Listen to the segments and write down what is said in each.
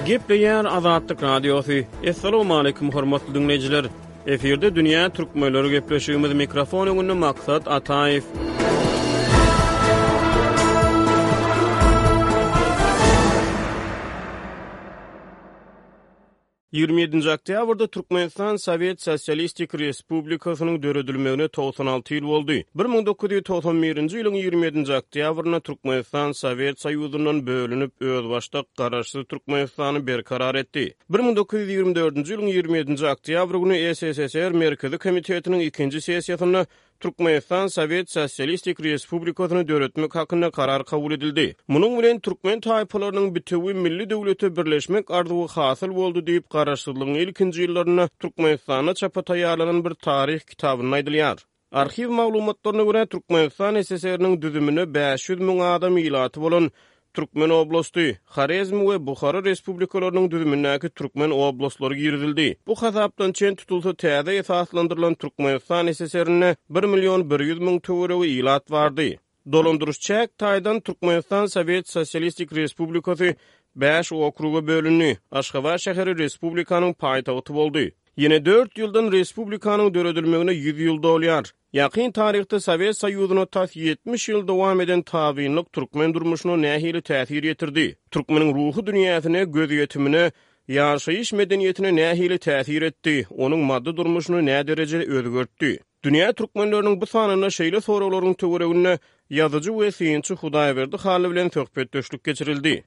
Gepleýär Azatlyk Radiosy. Assalamualaikum hormatly diňleýjiler. Efirde dünýä türkmenleri gepleşigimiz mikrofon öňünde Maksat Ataýew. 27-nji oktýabrda Türkmenistan Sowet Sosialistik Respublikasynyň döredilmegine 96 ýyl boldy. 1991-nji ýylyň 27-nji oktýabrynda Türkmenistan Sowet Soýuzyndan bölünip, özbaşdak Garaşsyz Türkmenistany berkarar etdi. 1924-nji ýylyň 27-nji oktýabry güni SSSR Merkezi Komitetiniň ikinji sessiýasynda Türkmenistan Sowet Sosialistik Respublikasyny döretmek hakynda karar kabul edildi. Munuň bilen türkmen taýpalarynyň bitewi milli döwlete birleşmek arzuwy hasyl boldy diýip, garaşsyzlygyň ilkinji ýyllarynda Türkmenistanda çapa taýýarlanan bir taryh kitabynda aýdylýar. Arhiw maglumatlaryna görä, Türkmenistan SSR-niň düzümine 500 müň adam ilaty bolan Türkmen oblasty, Horezm we Buhara respublikalarynyň düzümindäki türkmen oblastlary girizildi. Bu hasapdan çen tutulsa, täze esaslandyrylan Türkmenistan SSR-nde bir million 100 müň töweregi ilat bardy. Dolandyryş-çäk taýdan Türkmenistan Sowet Sosialistik Respublikasy bäş okruga bölündi. Aşgabat şäheri respublikanyň paýtagty boldy. Ýene dört ýyldan respublikanyň döredilmegine ýüz ýyl dolýar. Ýakyn taryhda Sowet Soýuzyna tas 70 ýyl dowam eden tabynlyk türkmen durmuşyna nähili täsir ýetirdi? Türkmeniň ruhy dünýäsine, gözýetimine, ýaşaýyş medeniýetine nähili täsir etdi? Onuň maddy durmuşyny näderejede özgertdi? Dünýä türkmenleriniň bu sanynda şeýle soraglaryň töwereginde ýazyjy we synçy Hudaýberdi Hally bilen söhbetdeşlik geçirildi.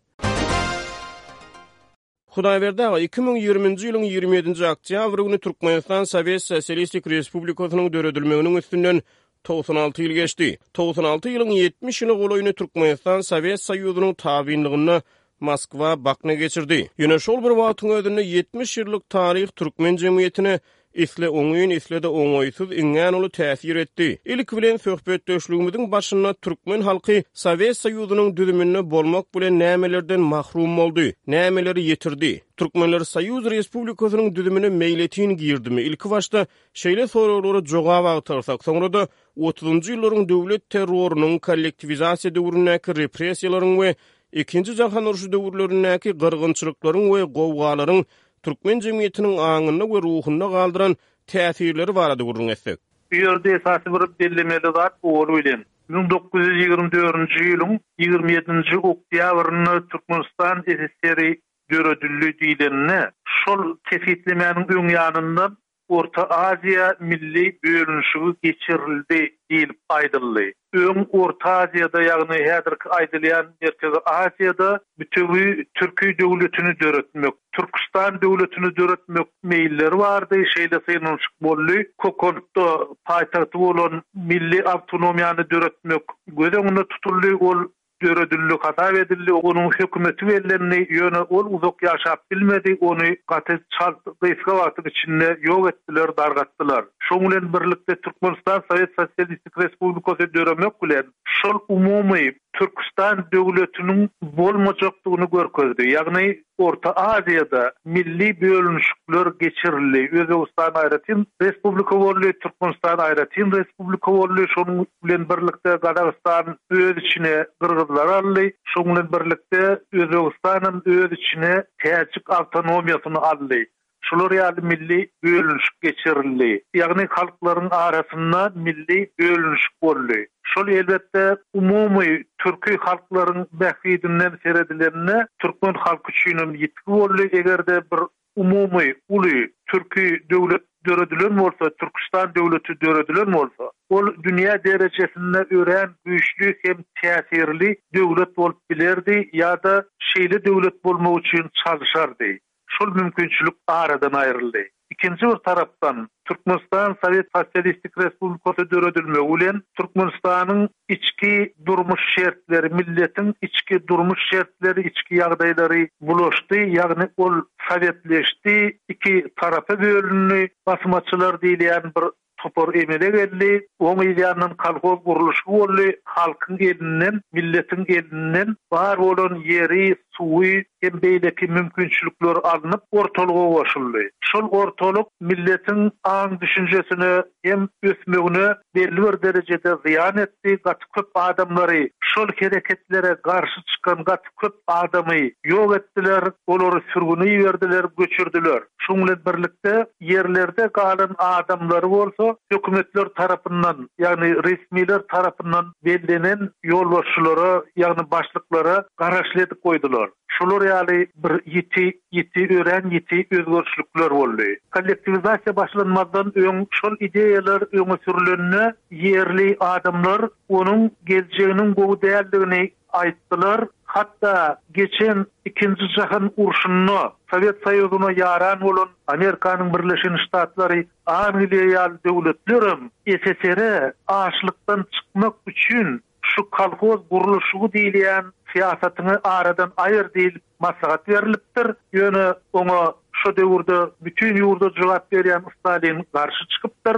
Hudaýberdi aga, 2020-nji ýylyň 27-nji oktýabry güni Türkmenistan Sowet Sosialistik Respublikasynyň döredilmeginiň üstünden 96 ýyl geçdi. 96 ýylyň 70 ýyla golaýyny Türkmenistan Sowet Soýuzynyň tabynlygynda Moskwa bakna geçirdi. Ýöne şol bir wagtyň özünde 70 ýyllyk taryh türkmen jemgyýetine Isle oňyn, isle-de oňaýsyz iňňän uly täsir etdi. Ilki bilen söhbetdeşligimiziň başynda türkmen halky Sowet Soýuzynyň düzüminde bolmak bilen nämelerden mahrum boldy, nämeleri ýitirdi? Türkmenler Soýuz Respublikasynyň düzümine meýletin girdimi? Ilkibaşda şeýle soraglara jogap agtarsak, soňra-da otuzynjy ýyllaryň döwlet terrorynyň, kollektiwizasiýa döwründäki repressiýalaryň we Ikinji jahan urşy döwürlerindäki gyrgynçylyklaryň we gowgalaryň türkmen jemgyýetiniň aňynda we ruhunda galdyran täsirleri barada gürrüň etsek. Bu ýerde esasy bir bellemeli zat owaly bilen, 1924-nji ýylyň 27-nji oktýabrynda Türkmenistan SSR-i döredildi diýlende, şol kesgitlemäniň öň ýanynda Orta Aziýa milli bölünişigi geçirildi diýlip aýdyldy. Öň Orta Aziýada, ýagny häzirki aýdylýan Merkezi Aziýada bütewi türki döwletini döretmek, Türküstan döwletini döretmek meýilleri bardy, şeýle synanyşyk boldy. Kokantda paýtagty bolan milli awtonomiýany döretmek göz öňünde tutuldy, ol döredildi hasap edildi, onuň hökümeti bellendi, ýöne ol uzak ýaşap bilmedi, ony gaty çalt, gysga wagtyň içinde ýok etdiler, dargatdylar. Şoň bilen birlikde Türkmenistan Sowet Sosialistik Respublikasy döremek bilen, şol umumy Türküstan döwletiniň bolmajakdygyny görkezdi, ýagny Orta Aziýada milli bölünişikler geçirildi. Özbegistan aýratyn respublika boldy, Türkmenistan aýratyn respublika boldy. Şonuň bilen birlikde Gazagystan öz içine gyrgyzlary aldy. Şonuň bilen birlikde Özbegistanam öz içine täjik awtonomiýasyny aldy. Şular ýaly milli bölünişik geçirildi. Ýagny halklaryň arasynda milli bölünişik boldy. Şol elbetde umumy türki halklaryň bähbidinden seredilende türkmen halky üçinem ýitgi boldy. Eger-de bir umumy uly türki döwlet döredilen bolsa, Türküstan döwleti döredilen bolsa, ol dünýä derejesinde örän güýçli hem täsirli döwlet bolup bilerdi ýa-da şeýle döwlet bolmak üçin çalşardy. Şol mümkinçilik aradan aýryldy. Ikinji bir tarapdan, Türkmenistan Sowet Sosialistik Respublikasy döredilmegi bilen Türkmenistanyň içki durmuş şertleri, milletiň içki durmuş şertleri, içki ýagdaýlary bulaşdy, ýagny ol sowetleşdi, iki tarapa bölündi, basmaçylar diýilýän bir topar emele geldi. Oň yzýandan kolhoz gurluşygy boldy. Halkyň elinden, milletiň elinden bar bolan ýeri, suwy hem beýleki mümkinçilikler alnyp, ortalyga goşuldy. Şol ortalyk milletiň aň-düşünjesine hem ösmegine belli bir derejede zyýan etdi, gaty köp adamlary şol hereketlere garşy çykan gaty köp adamy ýok etdiler, olary sürgüne iberdiler, göçürdiler. Şunuň bilen birlikde, ýerlerde galan adamlary bolsa hökümetler tarapyndan, ýagny resmiler tarapyndan bellenen ýolbaşçylara, ýagny başlyklara garaşly edip goýdular. Şular ýaly bir ýiti, ýiti, örän ýiti özgerişlikler boldy. Kollektiwizasiýa başlanmazdan öň şol ideýalar öňe sürlende ýerli adamlar onuň geljeginiň gowy däldigini aýtdylar. Hatda geçen Ikinji jahan urşunda Sowet Soýuzyna ýaran bolan Amerikanyň Birleşen Ştatlary, Angliýa ýaly döwletlerem SSR-e açlykdan çykmak üçin Şu kolhoz gurluşygy diýilýän syýasatyňy aradan aýyr diýlip maslahat berlipdir. Ýöne oňa şo döwürde bütin ýurda jogap berýän Stalin garşy çykypdyr.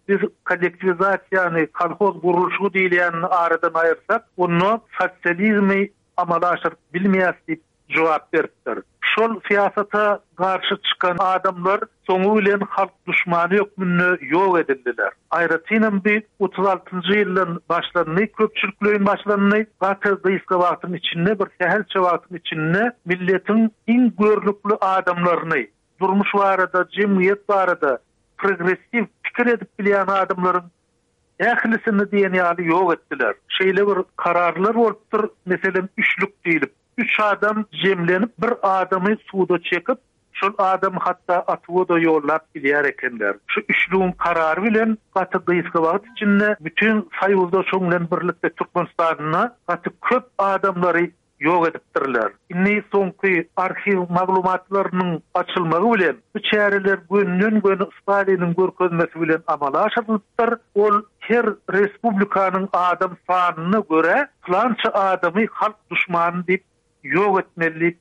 Biz kollektiwizasiýany, kolhoz gurluşygy diýilýänini aradan aýyrsak, onda sosializmi amala aşyryp bilmeýäs diýip jogap beripdir. Şol syýasata garşy çykan adamlar soňy bilen halk duşmany hökmünde ýok edildiler. Aýratynam bi 36 njy ýyldan başlandy, köpçülikleýin başlandy. Gaty gysga wagtyň içinde, bir sähelçe wagtyň içinde milletiň iň görnükli adamlaryny, durmuş barada, jemgyýet barada progressiw pikir edip bilýän adamlaryň ählisini diýen ýaly ýok etdiler. Şeýle bir kararlar bolupdyr, meselem, üçlük diýlip, üç adam jemlenip bir adamy suda çekip, şol adamy hatda atuwa-da ýollap bilýär ekenler. Şu üçlügiň karary bilen gaty gysga wagt içinde bütin Soýuzda şoň bilen birlikde Türkmenistanda gaty köp adamlary ýok edipdirler. Indi soňky arhiw maglumatlarynyň açylmagy bilen bu çäreler gönden-göni Staliniň görkezmesi bilen amala aşyrylypdyr. Ol her respublikanyň adam sanyna görä pylança adamy halk duşmany diýip ýok etmeli diýip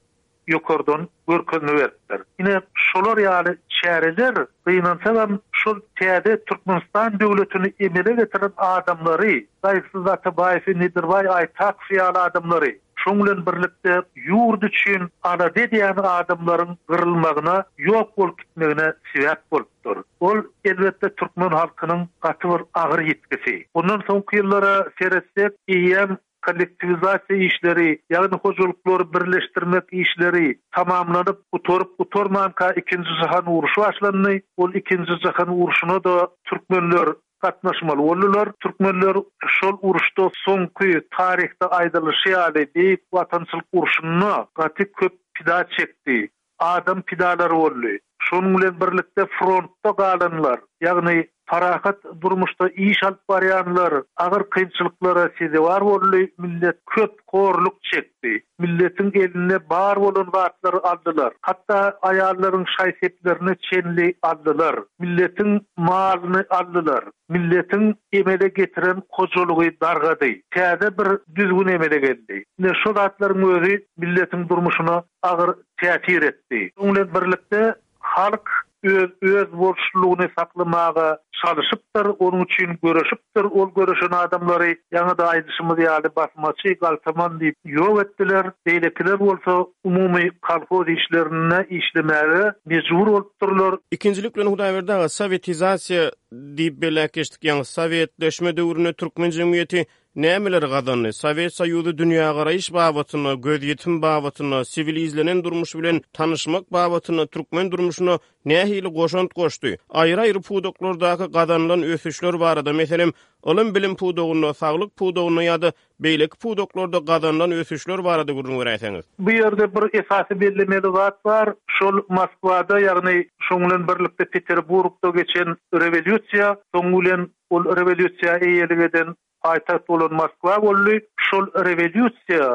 ýokardan görkezme beripdir. Ine şolar ýaly çäreler gynansagam şol täze Türkmenistan döwletini emele getiren adamlary Gaýgysyz Atabaýewi, Nedirbaý Aýtakow ýaly adamlary, şoň bilen birlikde ýurt üçin alada edýän adamlaryň gyrylmagyna, ýok bolup gitmegine sebäp bolupdyr. Ol, elbetde, türkmen halkynyň gaty bir agyr ýitgisi. Ondan soňky ýyllara seretsek, eýýäm kollektiwizasiýa işleri, ýagny hojalyklary birleşdirmek işleri tamamlanyp, gutaryp-gutarmanka Ikinji jahan urşy başlandy. Ol Ikinji jahan urşuna-da türkmenler gatnaşmaly boldular. Türkmenler şol uruşda soňky taryhda aýdylyşy ýaly Beýik Watançylyk urşunda gaty köp pida çekdi. Adam pidalary boldy. Şonuň bilen birlikde frontda galanlar, ýagny parahat durmuşda iş alyp barýanlar agyr kynçylyklara sezewar boldy, millet köp horluk çekdi. Milletiň elinde bar bolan zatlary aldylar. Hatda aýallaryň şaý-seplerine çenli aldylar. Milletiň malyny aldylar. Milletiň emele getiren hojalygy dargady. Täze bir düzgün emele geldi. Ine, şo zatlaryň özi milletiň durmuşyna agyr täsir etdi. Şonuň bilen birlikde, Halk öz özboluşlylygyny saklamaga çalyşypdyr, onuň üçin göreşipdir. Ol göreşen adamlary, ýaňy-da aýdyşymyz ýaly, basmaçy, galtaman diýip ýok etdiler. Beýlekiler bolsa umumy kolhoz işlerinde işlemäge mejbur bolupdyrlar. Ikinjilik bilen Hudaýberdi aga, sowetizasiýa diýip belläp geçdik, ýaňy sowetleşme döwründe türkmen jemgyýeti Nämeleri gazandy? Sowet Soýuzy dünýägaraýyş babatynda, gözýetim babatynda, siwilizlenen durmuş bilen tanyşmak babatynda türkmen durmuşyna nähili goşant goşdy? Aýry-aýry pudaklardaky gazanylan ösüşler barada, meselem, ylym-bilim pudagynda, saglyk pudagynda ýa-da beýleki pudaklarda gazanylan ösüşler barada gürrüň beräýseňiz? Bu ýerde bir esasy bellemeli zat bar, şol Moskwada, ýagny şoň bilen birlikde Peterburgda geçen rewolýusiýa, soňy bilen ol rewolýusiýa eýelik eden paýtagt bolan Moskwa boldy. Şol rewolýusiýa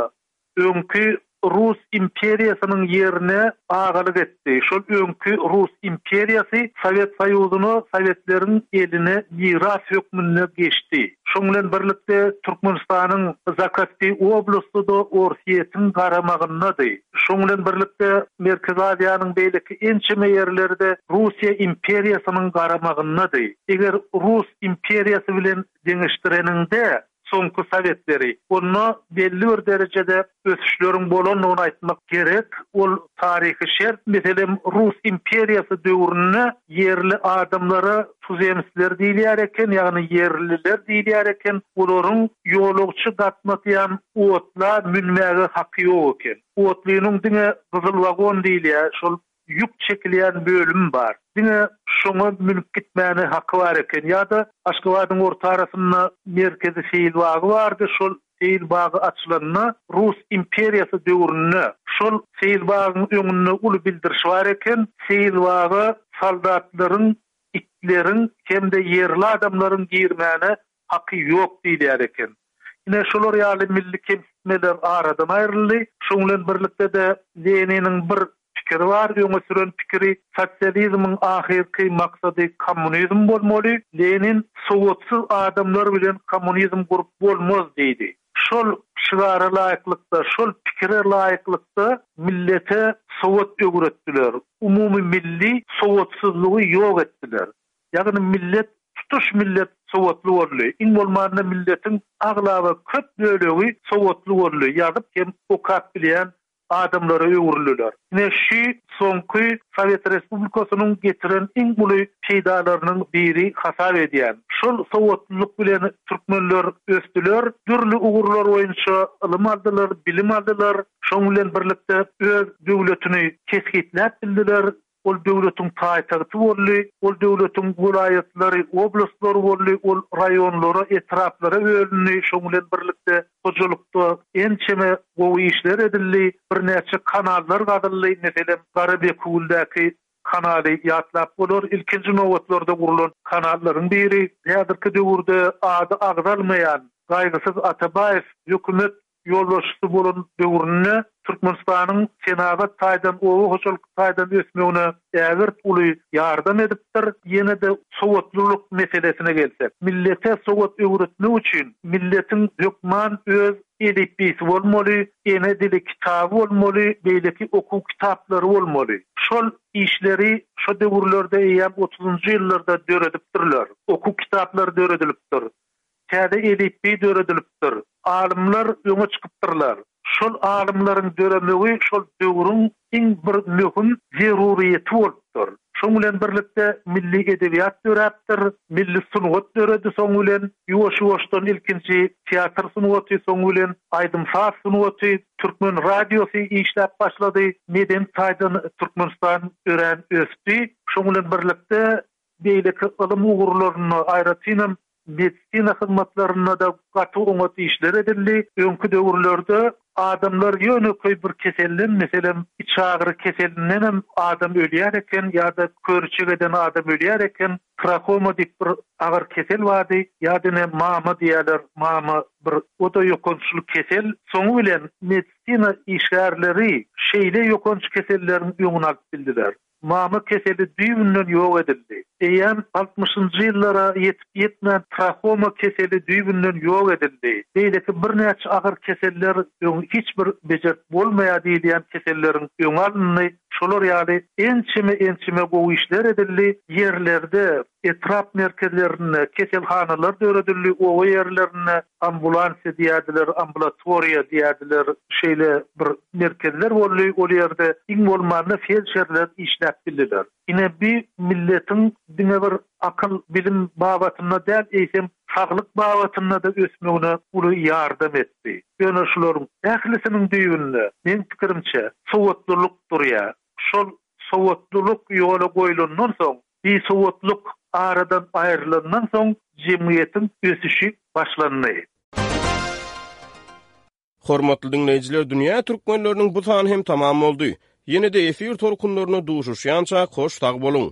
öňki Rus imperiýasynyň ýerine agalyk etdi. Şol öňki Rus imperiýasy Sowet Soýuzyna sowetleriň eline miras hökmünde geçdi. Şoň bilen birlikde Türkmenistanyň Zakaspi oblasty-da Orsýetiň garamagyndady. Şoň bilen birlikde Merkezi Aziýanyň beýleki ençeme ýerleri-de Russiýa imperiýasynyň garamagyndady. Eger Rus imperiýasy bilen deňeşdireniňde, Soňky sowetleri. Onda belli bir derejede ösüşleriň bolandygyny aýtmak gerek. Ol taryhy şert, meselem, Rus imperiýasy döwründe ýerli adamlara tuzemsler diýilýär eken, ýagny ýerliler diýilýär eken, olaryň ýolagçy gatnatýan otla münmäge haky ýok eken. Otlynyň diňe gyzyl wagon diýilýär, şol ýük çekilýän bölüm bar. Diňe şoňa münüp gitmäne haky bar eken. Ýa-da Aşgabadyň orta arasynda merkezi seýil bagy bardy. Şol seýil bagy açylanda Rus imperiýasy döwründe şol seýil bagyň öňünde uly bildiriş bar eken. Seýil baga soldatlaryň, itleriň hem-de ýerli adamlaryň girmäne haky ýok diýilýär eken. Ine, şolar ýaly milli kemsitmeler aradan aýryldy. Şoň bilen birlikde-de Leniniň bir pikiri bar, öňe süren pikiri, sosializmiň ahyrky maksady kommunizm bolmaly. Lenin sowatsyz adamlar bilen kommunizm gurup bolmaz diýdi. Şol şygara laýyklykda, şol pikire laýyklykda millete sowat öwretdiler. Umumy milli sowatsyzlygy ýok etdiler. Ýagny millet, tutuş millet sowatly boldy. Iň bolmanda milletiň aglaba köp bölegi sowatly boldy, ýazyp hem okap bilýän adamlara öwrüldiler. Ine şü soňky Sowet Respublikasynyň getiren iň uly peýdalarynyň biri hasap edýän. Şol sowatlylyk bilen türkmenler ösdüler, dürli ugurlar boýunça ylym aldylar, bilim aldylar, şoň bilen birlikde öz döwletini kesgitläp bildiler, Ol döwletiň paýtagty boldy, ol döwletiň welaýatlary, oblastlary boldy, ol raýonlara, etraplara bölündi, şoň bilen birlikde hojalykda ençeme gowy işler edildi, birnäçe kanallar gazyldy, meselem, Garabekewüldäki kanaly ýatlap bolar, ilkinji nobatlarda gurlan kanallaryň biri. Häzirki döwürde ady agzalmaýan Gaýgysyz Atabaýew hökümet ýolbaşçysy bolan döwründe Türkmenistanyň senagat taýdan, oba hojalyk taýdan ösmegine ägirt uly ýardam edipdir. Ýene-de sowatlylyk meselesine gelsek, millete sowat öwretmek üçin milletiň hökman öz elipbiýsi bolmaly, ene dili kitaby bolmaly, beýleki okuw kitaplary bolmaly. Şol işleri şo döwürlerde eýýäm otuzynjy ýyllarda döredipdirler. Okuw kitaplary döredilipdir. Täze elipbiý döredilipdir. Alymlar öňe çykypdyrlar. Şol alymlaryň döremegi şol döwrüň iň bir möhüm zeruryýeti bolupdyr. Şoň bilen birlikde milli edebiýat döräpdir, milli sungat döredi soň bilen ýuwaş-ýuwaşdan ilkinji teatr sungaty, soň bilen aýdym-saz sungaty, türkmen radiosy işläp başlady. Medeni taýdan Türkmenistan örän ösdi. Şoň bilen birlikde Beýleki ylym ugurlarynda, aýratynam medisina hyzmatlarynda-da gaty oňat işler edildi. Öňki döwürlerde adamlar ýönekeý bir keselden, meselem, içagyry keselindenem adam ölýär eken ýa-da köriçegeden adam ölýär eken. Trahoma diýip bir agyr kesel bardy, ýa-da ine mama diýýärler, mama bir o-da ýokançly kesel. Soňy bilen medisina işgärleri şeýle ýokanç keselleriň öňüni alyp bildiler. Mama keseli düýbünden ýok edildi. Eýýäm altmyşynjy ýyllara ýetip-ýetmän trahoma keseli düýbünden ýok edildi. Beýleki birnäçe agyr keseller öň hiç bir bejerip bolmaýar diýilýän keselleriň öňi alyndy. Şolar ýaly ençeme-ençeme gowy işler edildi. Ýerlerde, etrap merkezlerinde keselhanalar döredildi, oba ýerlerinde ambulansiýa diýerdiler, ambulatoriýa diýerdiler, şeýle bir merkezler boldy, ol ýerde iň bolmanda feldşerler işläp bildiler. Ine bi milletiň diňe bir akyl, bilim babatynda däl, eýsem saglyk babatynda-da ösmegine uly ýardam etdi. Ýöne şularyň ählisiniň düýbünde, meň pikirimçe, sowatlylyk durýar. Şol sowatlylyk ýola goýlandan soň, bisowatlyk aradan aýrylandan soň jemgyýetiň ösüşi başlandy. Hormatly diňleýjiler dünýä türkmenleriniň bu sany hem tamam boldy. Ýene-de efir tolkunlarynda duşuşýançak hoş sag boluň.